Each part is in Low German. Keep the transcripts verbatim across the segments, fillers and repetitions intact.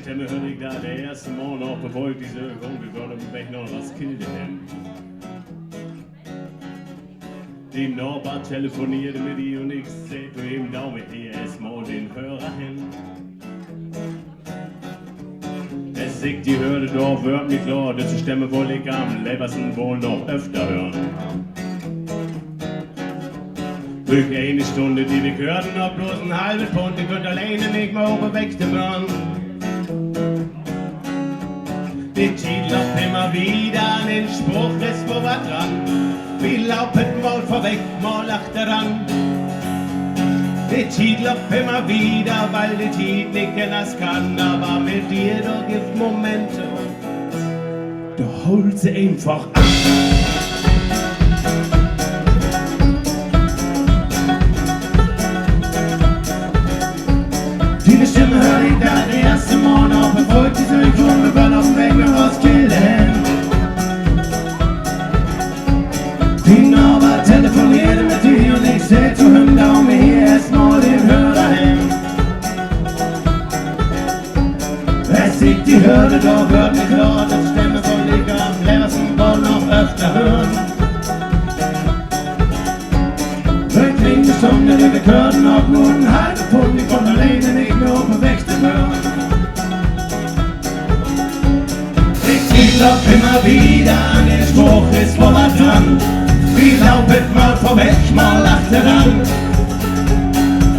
Stimme höör ik dor dat eerste Mal noch, bevör ik de söök, un wi weren op 'n Weg na Roskilde hen. De Naber telefoneerde mit di un ik sä to em: Do, mi hier eerstmal den Hörer hen. As ik de höörde, dor wöör mi klaar, düsse Stimme wull ik an'n leevsten woll noch öfter hören. Düch ene Stunne, de wi höörden, na blots en halve Stünn, de kunn alleen nich mehr op de Weg to bringen. De Tiet löppt immer wieder, an den Spruch is woll wat dran. Wi lopen mal vörweg, mal achteran. De Tiet löppt immer wieder, wiel de Tiet nich anners kann. Aver mit di, dor gifft Momente, dor hollst du eenfach an. Diene Stimme höör ik dat eerste Mal noch, bevör ik de söök, un wi weren op 'n Weg na Roskilde hen. De Naber telefoneerde mit di un ik sä to em: Do, mi hier eerstmal den Hörer hen. As ik de höörde, dor wöör mi klaar, düsse Stimme wull ik an'n leevsten woll noch öfter hören. Wi kregen de Stunne, de wi höörden, ok nur en halve Stünn, de kunn alleen nich mehr op de Weg to bringen. De Tiet löppt immer wieder, an den Spruch is woll wat dran. Wi lopen mal vörweg, mal achteran.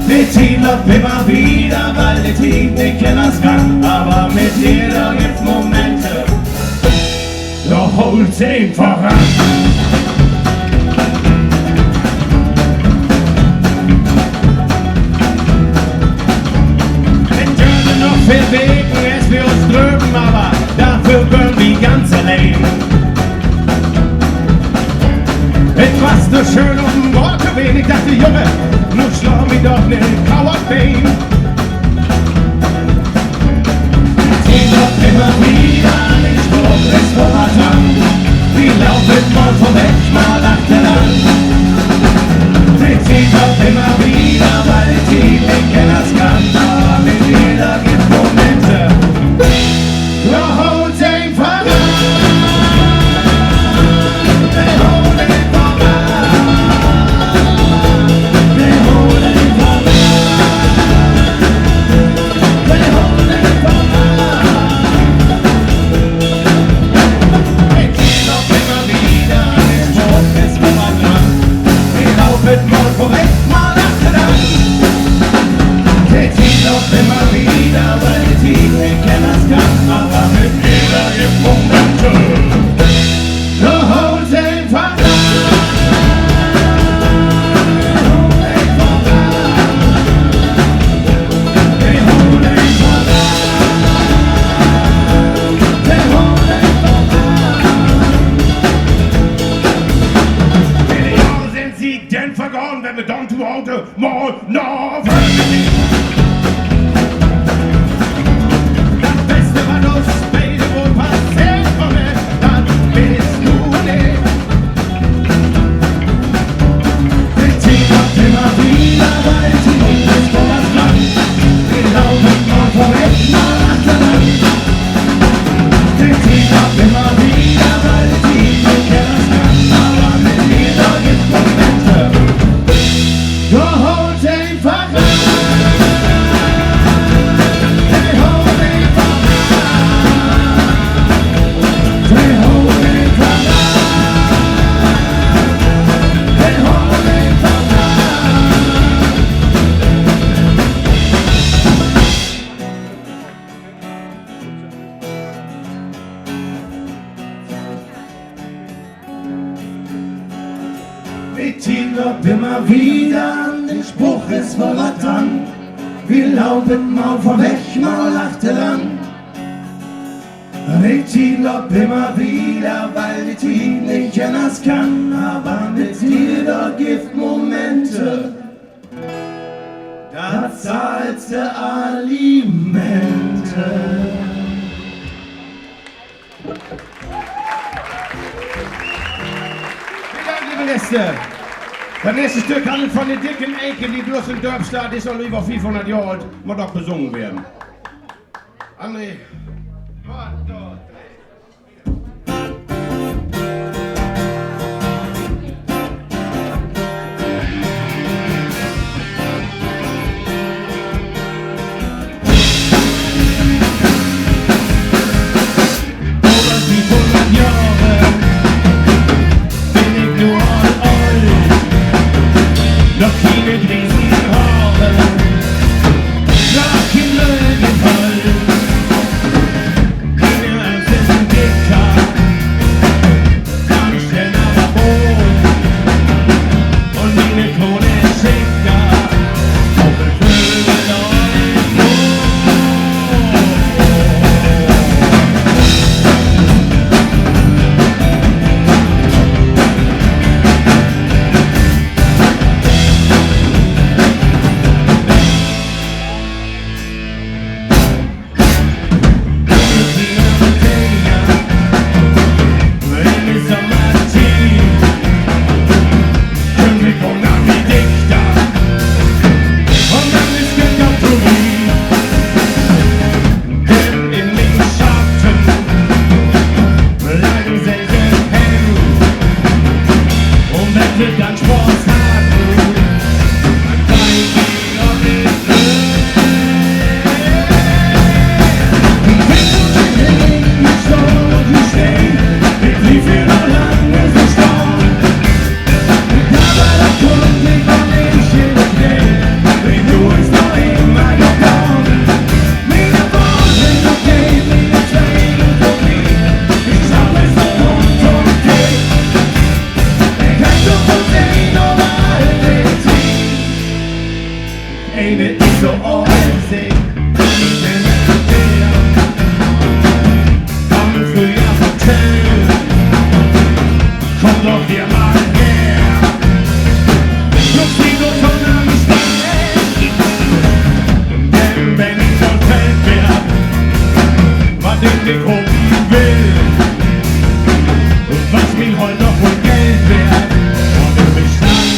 De Tiet löppt immer wieder, wiel de Tiet nich anners kann. Aver mit di, dor gifft Momente, dor hollst du eenfach an. Et düürt noch veer Weken, es wi us dröpen, aver dorför weren wi ganz alleen. Et was so schöön, op en Goorn to ween. Ik dacht, Junge, nu slaan mi doch 'n Kauer Been. De Tiet löppt immer wieder, an den Spruch is woll wat dran. Wi lopen mal vörweg, mal achteran. De Tiet löppt immer wieder, wiel de Tiet nich anners kann. Aver mit di, dor gifft Momente, dor hollst du eenfach an. Vele Johr sünd se denn vergahn, wenn wi denn to Hause mal na Wöör sehn. Dat Beste, wat us beide woll passeert, Freunde, dat weetst du un ik. De Tiet löppt immer wieder, wiel de Tiet is woll wat dran. Wi lopen mal vörweg, mal achteran. De Tiet löppt immer wieder, wiel de Tiet nich anners kann. Aver mit di, dor gifft Momente, dor hollst du eenfach an. De Tiet löppt immer wieder, an den Spruch is woll wat dran. Wi lopen mal vörweg, mal achteran. De Tiet löppt immer wieder, wiel de Tiet nich anners kann. Aver mit di, dor gifft Momente, dor zahlst du Alimente. Velen Dank, leve Gäste. Dat nächste Stück hannelt von de Dicken Eken, de bloots in Dörp steiht, is al över fiefhunnert Johr oolt, mutt ok besungen weern. André. Över siebenhundert Jahre bin ik nu al oolt, noch kiene griesen Haare, noch kien Löög in Holt. Kiene Arms sünd dicker, kann ik stellen, aver bold. Un miene Krone is schicker, op de Vögel un de Mond. Ene is so oolt as ik, von fröher vertellt. Kumm doch hier mal her. Kumm, sitt doch schon an mi still. Denn wenn ik vertellt weer, wat ik nich hopen will, was mien Holt noch woll Geld weert, un ik verstahn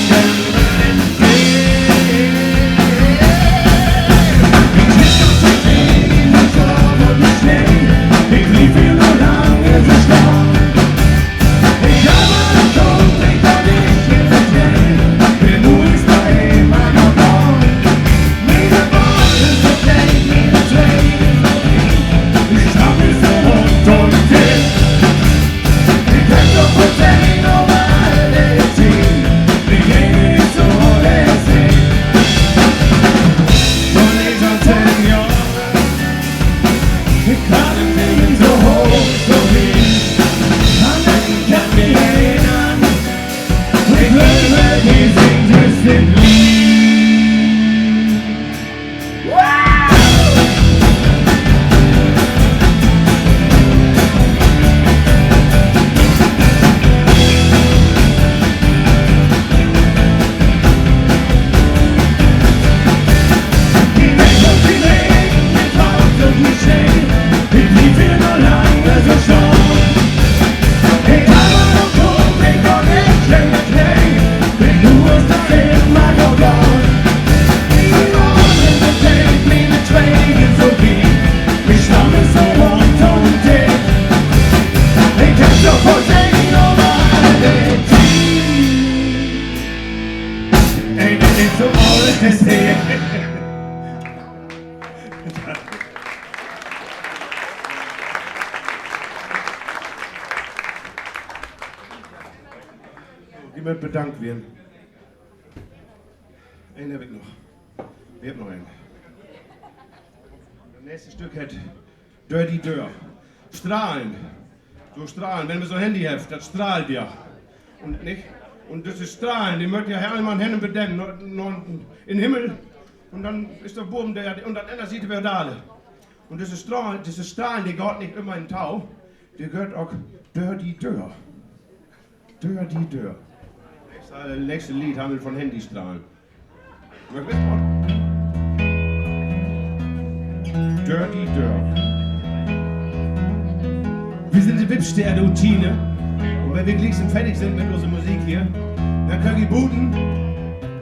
Ji mööt bedankt weern. Een heff ik noch. Wi hebbt noch een. Dat nächste Stück heet Dör die Dör. Strahlen. So Strahlen. Wenn man so Handy hett, dat strahlt ja. Un nich? Un düsse Strahlen, de mööt ja eenmal hen un wedder na, na, in Himmel. Un denn is dor boven de, un dat anner süht wi wedder dale. Un düsse Strahlen, düsse Strahlen, de gaht nich ümmer in Tau. De gaht ok dör die Dör. Dör die Dör. Nächste, äh, nächste Leed hannelt von Handystrahlen. Dör die Dör. Wi sünd de Wippsteerte ut Tiene. Un wenn wi glieks denn fardig sünd mit use Musik hier, denn köönt ji buten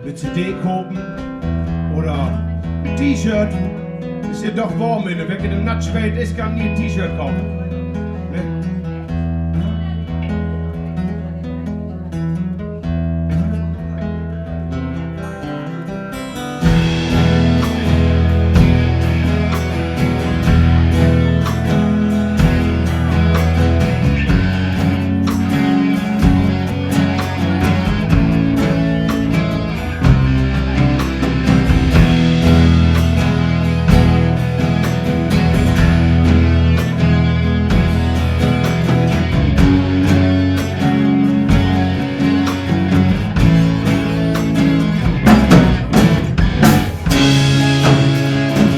'ne C D kopen oder 'n T-Shirt, 'n Se doch warm in, un wenn de natt sweet is, kann de en T-Shirt kopen. Ne?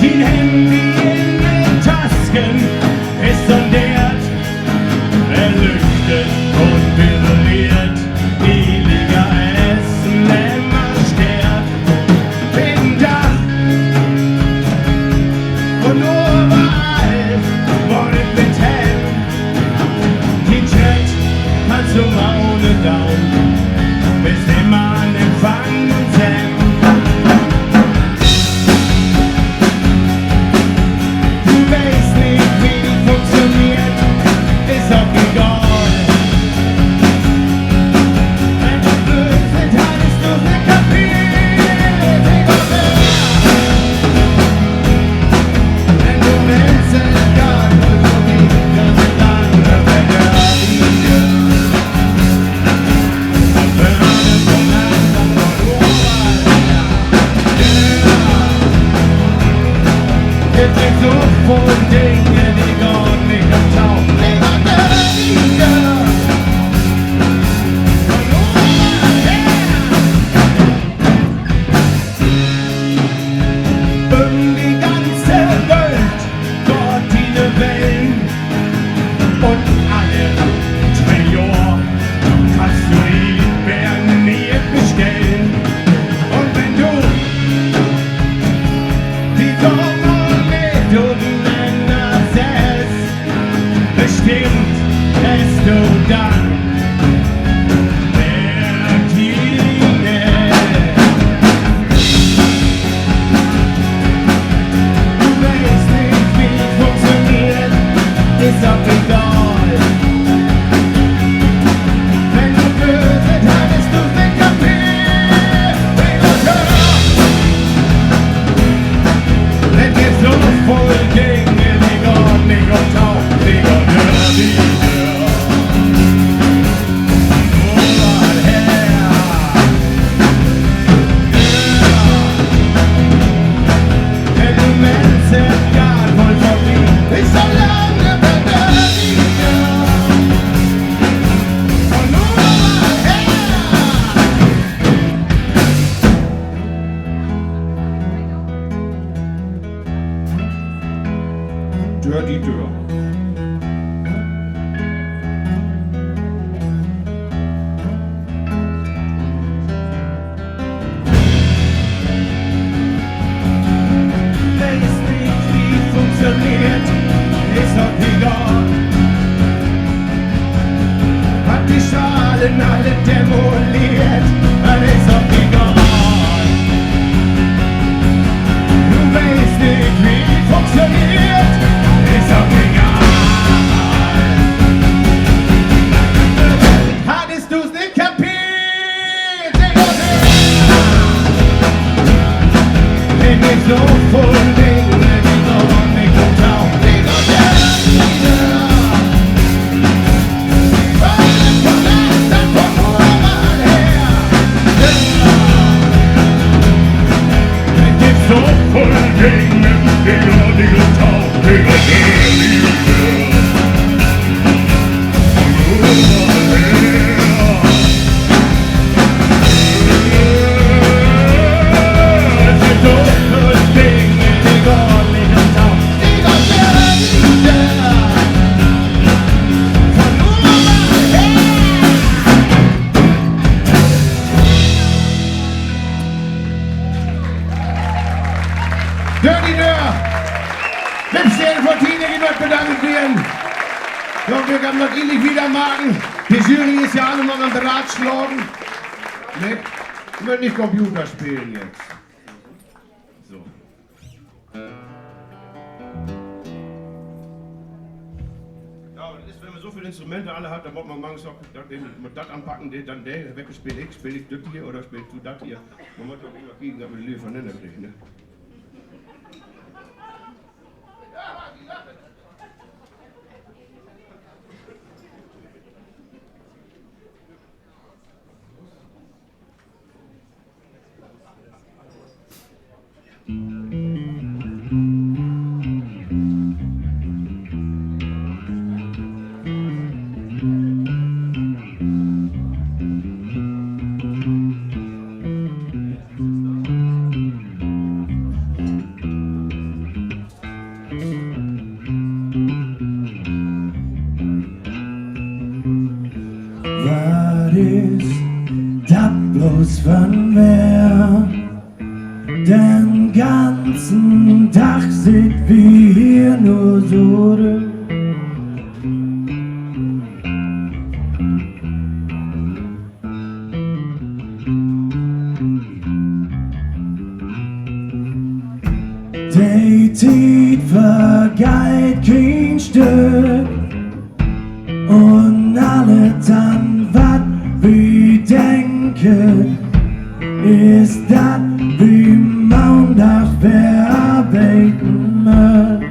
Dien Handy in de Tasken is sondeert, er lüchtet un vibreert, de ligger es en Lämmersteert. Binnen Dag un överall mutt ik mit hebben. Dien Chat kannst du mal ohne Daum, bist immer an Empfang un Senden. Du weetst nich, wie dat funktioneert, is ok egal. Wenn du blööd bist, hattest du's nich kapeert. Wenn du willst, es geiht woll vörbi, dat is lang vörbi. Gifft so veel Dinge, de gaht nich op Tau. Üm de ganze Welt gaht diene Wellen. Un alle twee Johr kannst du di weer en nee'et bestellen. Un wenn du di dor mal mit utenanner settst, bestimmt hest du denn mehr Tiet. Du weetst nich, wie dat funktioneert, is ok egal. Wenn du blööd bist, hattest du's nich kapeert. Denn gifft so veel Dinge, de gaht nich op Tau, de gaht vörbi. Dör de Döör. Weetst nich, wie dat funktioneert, is ok egal. Hest de Schalen alle demoliert, dat is ok egal. Du weetst nich, wie dat funktioneert, is ok egal. Hattest du's nich kapeert? Denn gifft so veel Dinge, de gaht nich op Tau. Denn gifft so veel Dinge, de gaht nich op Tau. Dör de Döör. Wippstede vör Tiene, de mööt bedankt weern. Ja, wi gaht natürlich wieder maken. De Jury is ja alle noch an Draht slagen. Ne? Mööt nich Computer spelen jetzt. So. Ja, dat is, wenn man so veel Instrumente alle hett, denn mutt man mangs ok dat, de mutt dat anpacken, de, denn de, welke speel ik? Speel ik düt hier oder speelst du dat hier? Man mutt ok immer kieken, dat man de Lüüd vunenanner kriggt, ne? Wat is dat bloots för 'n Weer? Den ganzen Dag sitt wi hier nur so rüm. De Tiet vergeiht keen Stück. Un allet an, wat wi denken, is, dat wi Maandag weer arbeiden mööt.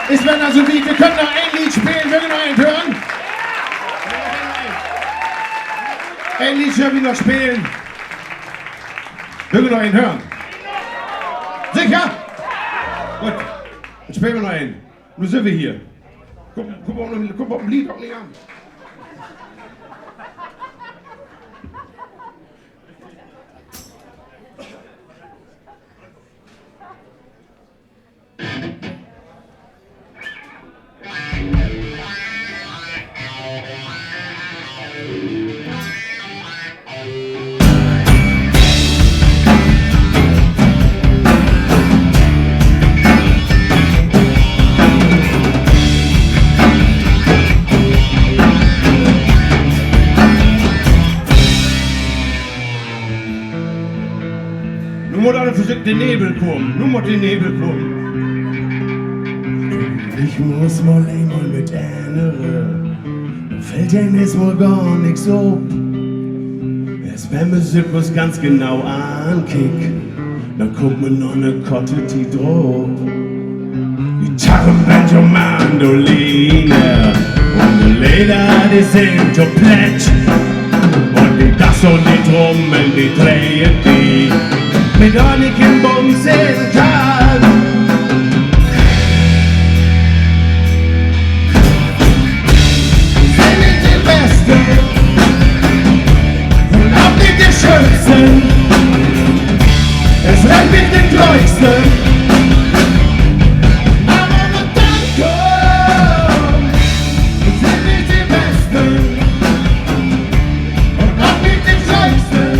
Is wedder so wiet, wi köönt noch een Leed spelen, wüllt ji noch een hören? Een Leed schöölt wi noch spelen. Wüllt ji noch een hören? Sicher? Goot, denn speelt wi noch een. Nu sünd wi hier. Kummt, kummt op, kummt op en Leed ok nich an. Nu mutt an de Nevel kamen, nu mutt de Nevel kamen. Ik muss mal eenmal mit annere, denn fallt een eerstmal gor nix op. Eerst wenn me sük ganz genau ankiekt, denn kummt me na 'ne korte Tiet drop. Gitarre, Banjo, Mandoline, un de Leder, de sünd to platt. Un de Dass un de Trummel, de dreihn di mit Honig in Bums in Tall. Wi sünd nich de Besten un ok nich de Schöönsten. Eerst recht nich de Trüügsten. Aver wat denn kummt, wi sünd nich de Besten un ok nich de Schöönsten.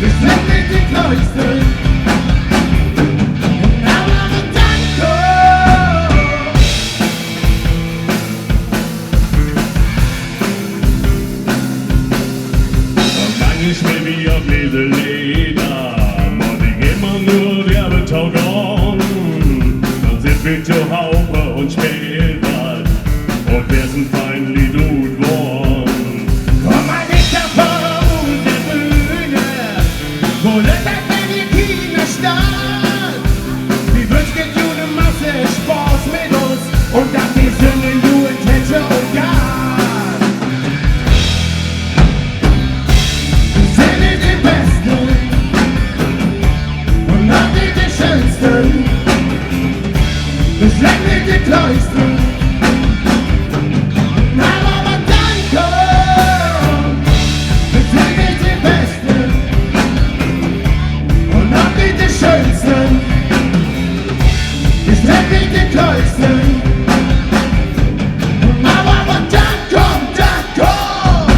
Wi sünd nich de Trüügsten. Aver wat denn kummt. Manchmal wi op disse Leder, mutt ik immer nu wedder betagahn. Denn sitt wi tohoop un speelt wat, un wer is en fein Leed ut worrn. Kumm mal mit na vörn op de Bühn, wo lüttert denn de Kinner staht. Wi wünscht jo 'ne Masse Spaaß mit uns un dat wi sünnen jo in Tätsche un Gatt. Wi sünd nich de Besten un ok nich de Schöönsten. Wi sünd nich de Trüügsten. Aver wat denn kummt, wi sünd nich de Besten un ok nich de Schöönsten. Wi sünd nich de Trüügsten. Aver wat denn kummt, dat kummt.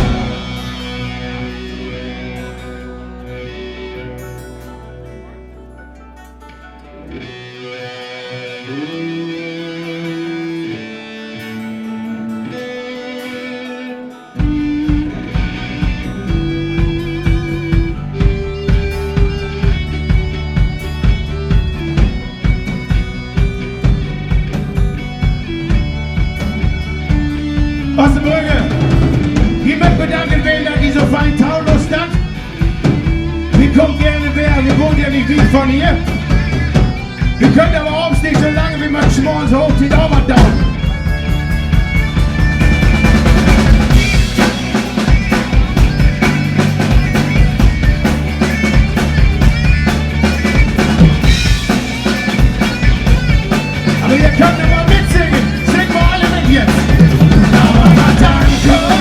Ossenbrügge, wi mööt bedankt ween, dat ji so fein tolustert. Wi kaamt geern weer, wi wahnt ja nich wiet von hier. Wi köönt aver avends nich so lang, wi mööt morgens hooch, de Arbeit doon. Aver ji köönt noch mal mitsingen. Singt mal alle mit jetzt. Aver wat denn kummt.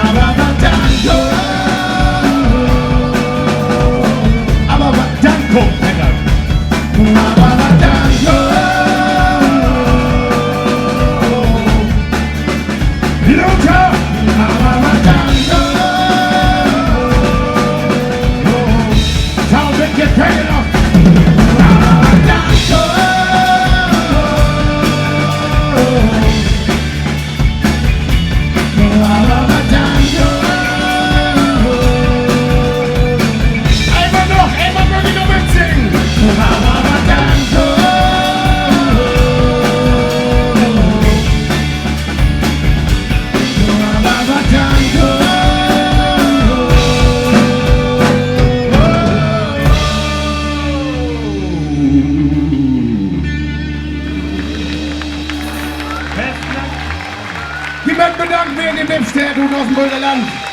Aver wat denn kummt. Aver wat denn kummt, Herr. Aver wat denn kummt. Luther! Aver wat denn kummt. Taube Lippstedt ut Ossenbölder Land.